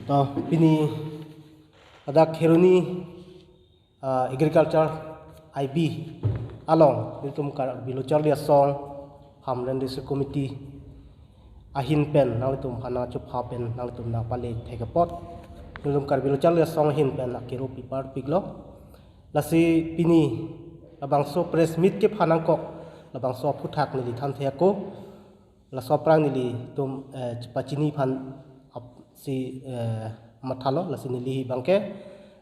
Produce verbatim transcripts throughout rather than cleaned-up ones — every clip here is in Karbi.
To pini ladak Kheroni, ah, Agriculture I B along nelitum Karbi Lo Charli Asong Hamren District Committee ahin pen nanglitum aphan nangchupha pen nanglitum nangpale thek apot nelitum Karbi Lo Charli Asong ahin pen akero pipar piklo. Lasi pini labangso press meet kephan nangkok labangso aphuthak neli than thek ako. Laso aphrang nelitum, eh, pachini aphan ap-, si, eh, mathalo, lasi neli abangke,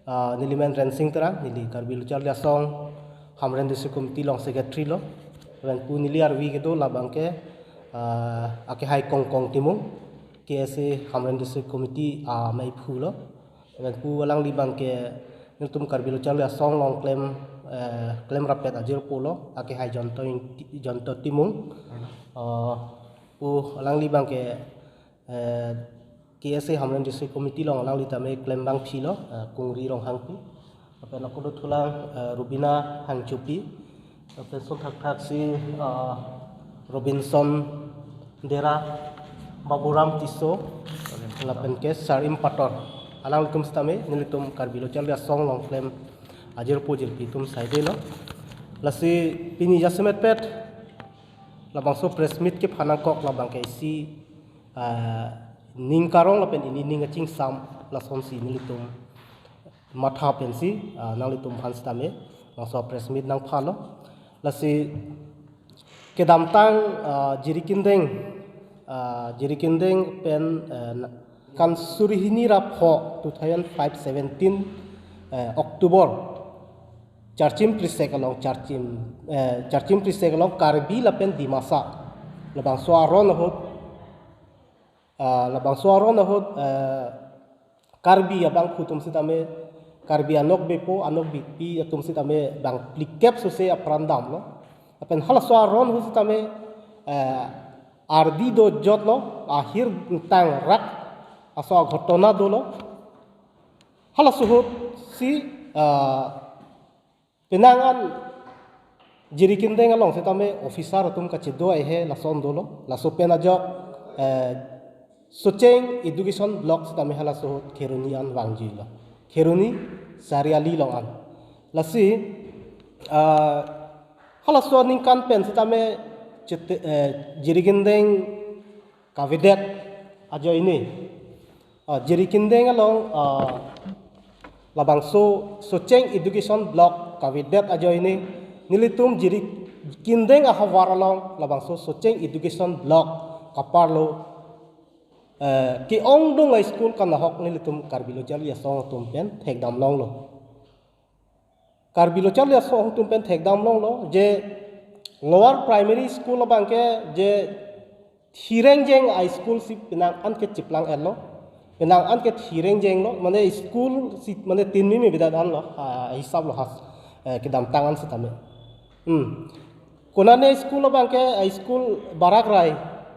ah, neli men Rensing Terang, neli Karbi Lo Charli Asong Hamren District Committee along secretary lo. Lapen pu neli arvi kedo labangke, ah, akehai Kongkong Timung, K S A Hamren District Committee, ah, ameiphu lo. Lapen pu alangli abangke nelitum Karbi Lo Charli Asong along klem, eh, klem rapet ajirpo lo, akehai Jonto Ing-, Jonto Timung. Eh, pu alangli abangke, eh, K S A Hamren District Committee along alangli tame klembangpi lo, eh, Kungri Ronghangpi. Lapen ako dothulang, eh, Rubina Hangchopi. Lapen son thakthak si, eh, Robinson Dera, Baburam Tisso, lapen ke Sarim Pator. Alanglitum sitame nelitum Karbi Lo Charli Asong along klem ajirpo jirpi atum saide lo. Lasi pini jasemet pet labangso press meet kephan nangkok labangke isi, ah, ning karong lapen ili ning achingsam lasonsi nelitum matha pensi, ah, nanglitum aphan sitame labangso press meet nangphalo. Lasi kedamtang, ah, Jirikindeng, ah, Jirikindeng pen, eh, na-, kan suri hini ra pho two thousand five seventeen, eh, October, Charchim Prisek along, Charchim, eh, Charchim Prisek along Karbi lapen Dimasa labangso aron ahut, ah, labangso aron ahut, eh, Karbi abangphu atum sitame, Karbi anokbepo, anokbepi atum sitame bang phlikep sose apran damlo. Lapen halaso aron ahut sitame, eh, ardi dojotlo, ahir tangrak aso aghotona dolo. Halaso ahut si, eh, penang an Jirikindeng along sitame officer atum kachedo aihe lason dolo. Laso pen ajok, eh, Socheng Education Block sitame halaso ahut Kheroni an vangjuilo. Kheroni Sariali along an. Lasi, ah, halaso aningkan pen sitame chete-, eh, Jirikindeng kavedet ajoine. Ah, Jirikindeng along, ah, labangso Socheng Education Block kavedet ajoine nelitum Jirikindeng ahavar along labangso Socheng Education Block kaparlo, eh, ke-ongdung a-school kanahok nelitum Karbi Lo Charli Asong atum pen thekdam longlo. Karbi Lo Charli Asong atum pen thekdam longlo je Lower Primary School abangke je thirengjeng a-school si penang an ke chiplang etlo. Penang an ke thirengjenglo, mane school si mane tin mimi bidat anlo, ah, hisap lo has, eh, kedamtang an sitame. Hmm. Konane school abangke, eh, school barak rai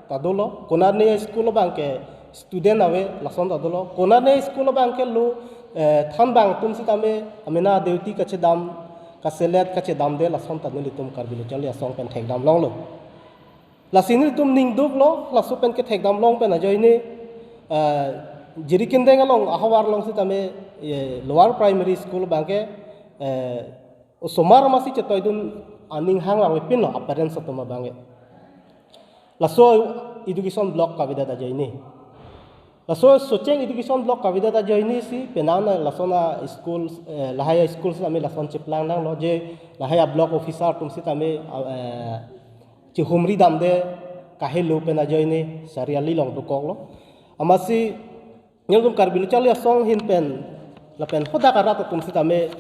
ta dolo. Konane school abangke student ave lason ta dolo. Konane school abangke lo, eh, thanbang atum sitame amena duty kachedam, kaselet kachedamde lason ta nelitum Karbi Lo Charli Asong pen thekdam longlo. Lasi nelitum ningduklo, laso pen kethekdam long pen ajoine, eh, Jirikindeng along ahavar along sitame, eh, Lower Primary School abangke, eh, osomar masi chetoidun aning hang langpinlo a-parents atum abangke. Laso education block kavedet ajoine. Laso Socheng education block kavedet ajoine si penang an lason a-school, eh, lahai a-school sitame lason chiplang nanglo je lahai a-block officer atum sitame, eh, chihumri damde kahelo pen ajoine Sariali along dokoklo. Amatsi nelitum Karbi Lo Charli Asong ahin pen lapen hadak arat atum sitame,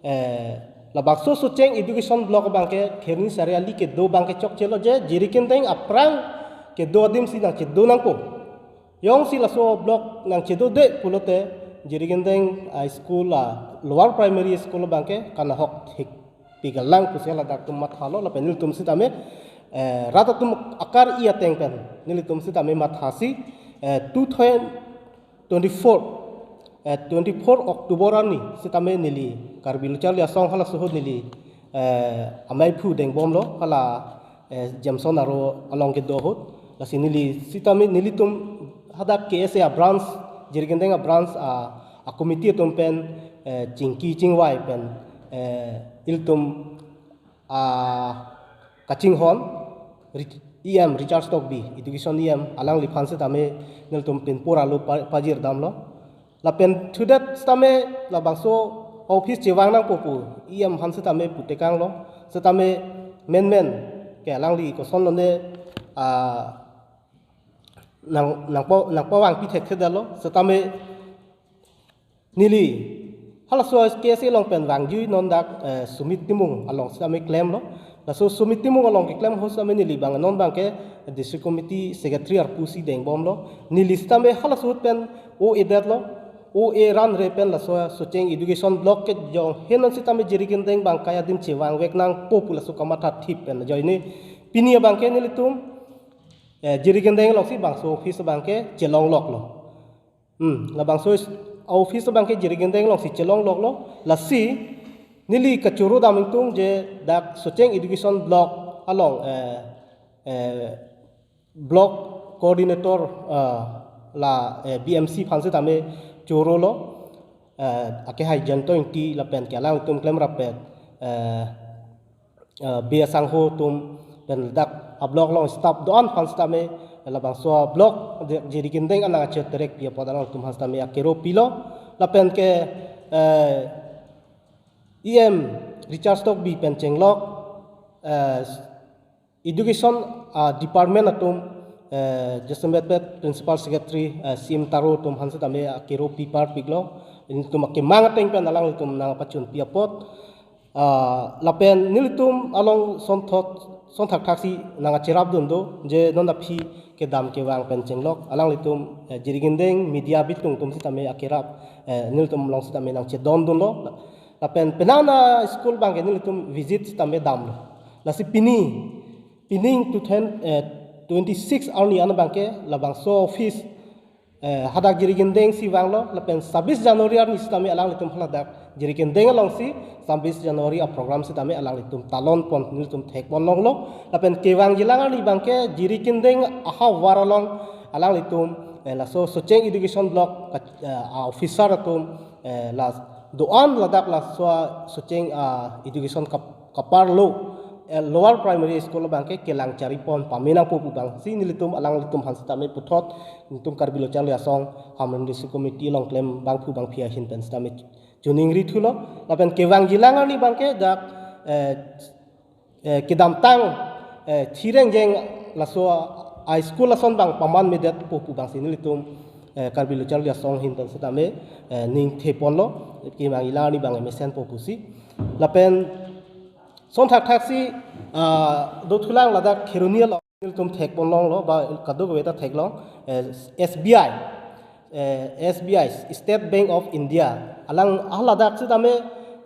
eh, labangso Socheng education block abangke Kheroni Sariali kedo abangke chokchelo je Jirikindeng aphrang kedo adim si nangchedo nangpo. Jongsi laso block nangchedode pulote Jirikindeng a-school a Lower Primary School abangke kanahok thik pik alang pusi ladak atum mathalo lapen nelitum sitame, eh, rat atum akar-i ateng pen nelitum sitame mathasi, eh, two thousand twenty-four, eh, twenty-four October arni sitame neli Karbi Lo Charli Asong halaso ahut neli, eh, ameiphu dengbomlo hala, eh, Jameson aro along kedo ahut. Lasi neli sitame nelitum hadak K S A branch Jirikindeng a branch a, a committee atum pen, eh, chingki chingvai pen, eh, ilitum a kachinghon Ri-, E M Richard Tokbi, Education E M, alangliphan sitame nelitum pinpur arlo pa-, pajir damlo. Lapen thudet sitame labangso office chevang nangpo pu E M aphan sitame putekanglo. Sitame menmen ke alangli kosonlone, ah, nang, nangpo, nangpavangpi thekthedetlo. Sitame neli halaso K S A along pen vangjui non dak, eh, Sumit Timung along sitame klemlo. Laso Sumit Timung along keklem ahut sitame neli abang non abangke District Committee Secretary arpu si dengbomlo. Neli sitame halaso ahut pen O A detlo. O A ranre pen laso Socheng Education Block kejonghe non sitame Jirikindeng abang kai adim chevangvek nangpo pu laso kamatha thip pen ajoine pini abangke nelitum, eh, Jirikindeng alongsi bangso office abangke chelongloklo. Hmm, labangso is-, office abangke Jirikindeng alongsi chelongloklo. Lasi neli kachoro dam ingtung je dak Socheng Education Block along, eh, eh, Block Coordinator, eh, la, eh, B M C aphan sitame chorolo, eh, akehai Jayanta Engti lapen ke alangtum klemrappet, eh, eh, B A sangho atum pen dak a block along staff do-an aphan sitame labangso a block Ji-, Jirikindeng anang ache terekpi apot alangtum aphan sitame akero pilo. Lapen ke, eh, E M Richard Tokbi pen chenglok, eh, Education, ah, Department atum, eh, jasemetpet Principal Secretary, eh, C M Taro atum aphan sitame akero pi parpiklo. Ilitum akemang ateng pen alanglitum nangpachunpi apot. Ah, lapen nelitum along sonthot, sonthakthak si nangkacherapdun do, je non aphi kedam kevang pen chenglok alanglitum, eh, Jirikindeng media bitung atum sitame akerap, eh, nelitum along sitame nangchedondunlo. Lapen penang a school abangke nelitum visit sitame damlo. Lasi pini, pining two thousand, eh, twenty-six arni an abangke labangso office, eh, hadak Jirikindeng si vanglo, lapen sabis January arni sitame alanglitum haladak Jirikindeng alongsi sabis January a program sitame alanglitum talonpon nelitum thekponlonglo. Lapen kevangjilang arni abangke Jirikindeng ahavar along alanglitum, eh, laso Socheng Education Block ka-, eh, a officer atum, eh, la do-an ladak laso Socheng, ah, Education kap-, kaparlo, eh, Lower Primary School abangke kelang charipon pame nangpo pu abangsi nelitum alanglitum aphan sitame puthot nelitum Karbi Lo Charli Asong Hamren District Committee along klem bangphu bangphi ahin pen sitame choningri thulo. Lapen kevangjilang arni abangke dak, eh, eh, kedamtang, eh, thireng jeng laso a school ason abang paman medet po pu abangsi nelitum, eh, Karbi Lo Charli Asong ahin pen sitame, eh, ningtheponlo, kevangjilang arni abang mesenpo pusi. Lapen sonthakthak si, ah, dothulang ladak Kheroni along nelitum thekponlonglo, ba kadokave ta theklong, eh, S B I, eh, S B I, State Bank of India. Alang haladak sitame,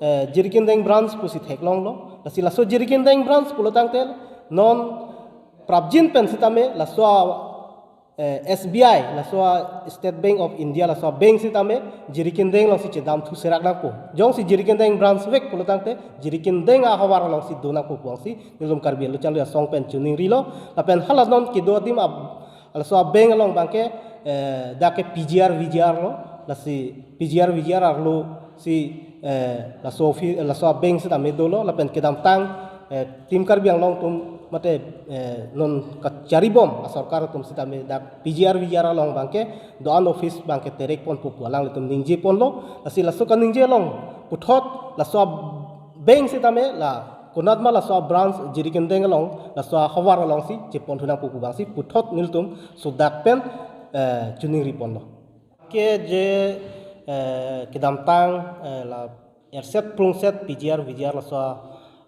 eh, Jirikindeng branch pusi theklonglo. Lasi laso Jirikindeng branch pulo tangte non prapjin pen sitame laso, eh, S B I, laso State Bank of India, laso bank sitame Jirikindeng alongsi chedamthu serak nangpo. Jongsi Jirikindeng branch vek pulo tangte Jirikindeng ahavar alongsi do nangpo pu abangsi nelitum Karbi Lo Charli Asong pen choningrilo. Lapen hala non kedo adim ab-, laso a bank along abangke, eh, dak ke P G R V G R lo, lasi P G R V G R arlo si, eh, laso office, laso a bank sitame dolo, lapen kedamtang, eh, Team Karbi Anglong atum mate, eh, non kacharibom a sorkar atum sitame dak P G R V G R along abangke do-an office abangke terekponpo pu alanglitum ningjeponlo. Lasi laso kaningje along puthot laso a bank sitame la konatma laso a branch Jirikindeng along, laso ahavar alongsi cheponthu nangpo pu abangsi puthot nelitum sodak pen, eh, choningriponlo. Ke je, eh, kedamtang, eh, la erset prungset P G R V G R laso a,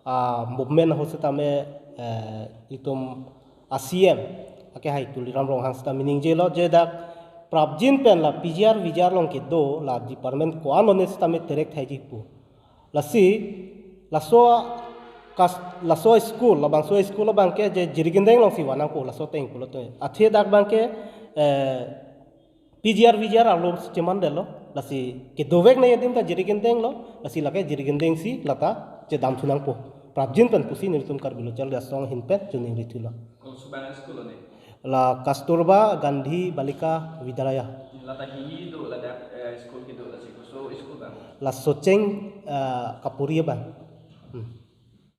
ah, movement ahut sitame, eh, itum a C M akehai Tuliram Ronghang sitame ningjelo je dak prapjin pen la P G R V G R along kedo la department ko-an lone sitame terek thaiji pu. Lasi laso kas-, laso school, labangso school abangke je Jirikindeng alongsi vang nangpo laso ateng pulote. Athe dak abangke, eh, P G R V G R arlo si chemandetlo, lasi kedovek nangji adim ta Jirikindeng lo, lasi lake Jirikindeng si lata chedamthu nangpo. Prapjin pen pusi nelitum Karbi Lo Charli Asong ahin pen choningri thulo. Kosonbang school lo ne? La Kasturba Gandhi Balika Vidyalaya. Lata hi do ladak, eh, school kedo lasi koso school bang? Laso cheng, ah, Kapuri abang. Hmm.